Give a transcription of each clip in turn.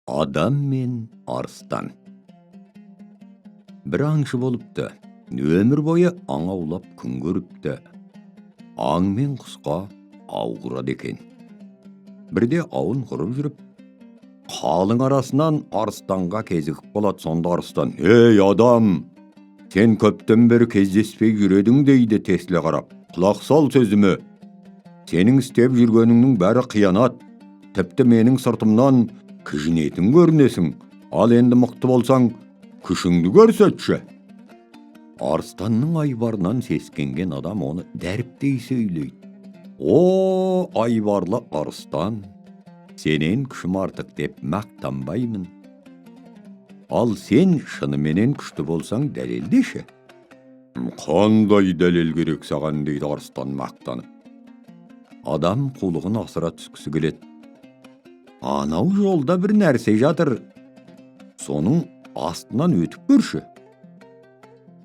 Адам мен арыстан. Бір аңшы болыпты. Өмір бойы аң аулап күн көріпті. Аң мен құсқа ау құрады екен. Бірде ауын құрып жүріп, қалың арасынан арыстанға кезігіп қалады. Сонда арыстан: «Ей, адам, сен көптен бері кездеспей жүр едің», – дейді тесіле қарап. «Құлақ сал сөзіме. Сенің істеп жүргеніңнің бәрі қиянат. Тіпті менің сыртымнан кіжінетін көрінесің. Ал енді мықты болсаң, күшіңді көрсетші». Арыстанның айбарынан сескенген адам оны дәріптей сөйлейді: «О, айбарлы арыстан, сенен күшім артық деп мақтанбаймын. Ал сен шыныменен күшті болсаң, дәлелдеші». «Қандай дәлел керек саған?» – дейді арыстан мақтанып. Адам қулығын асыра түскісі келеді. «Анау жолда бір нәрсе жатыр, соның астынан өтіп көрші».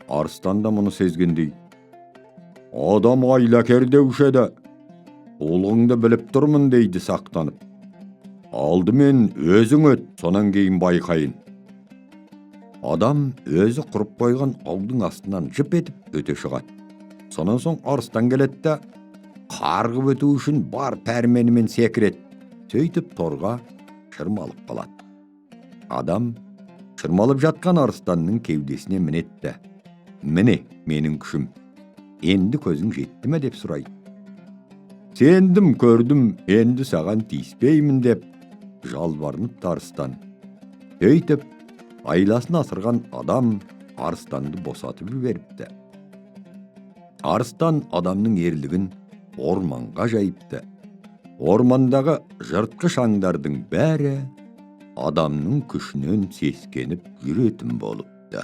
Арыстан да мұны сезгендей: «Адам айлакер деуші еді, қулығыңды біліп тұрмын», – дейді сақтанып. «Алдымен өзің өт, сонан кейін байқайын». Адам өзі құрып қойған аудың астынан жып етіп өте шығады. Сонан соң арыстан келеді да, қарғып өту үшін бар пәрменімен секіреді. Сөйтіп торға шырмалып қалады. Адам шырмалып жатқан арыстанның кеудесіне мінеді де: «Міне, менің күшім, енді көзің жетті ме?» – деп сұрайды. «Сендім, көрдім, енді саған тиіспеймін», – деп жалбарыныпты арыстан. Сөйтіп айласын асырған адам арыстанды босатып жіберіпті. Арыстан адамның ерлігін орманға жайыпты. Ормандағы жыртқыш аңдардың бәрі адамның күшінен сескеніп жүретін болыпты.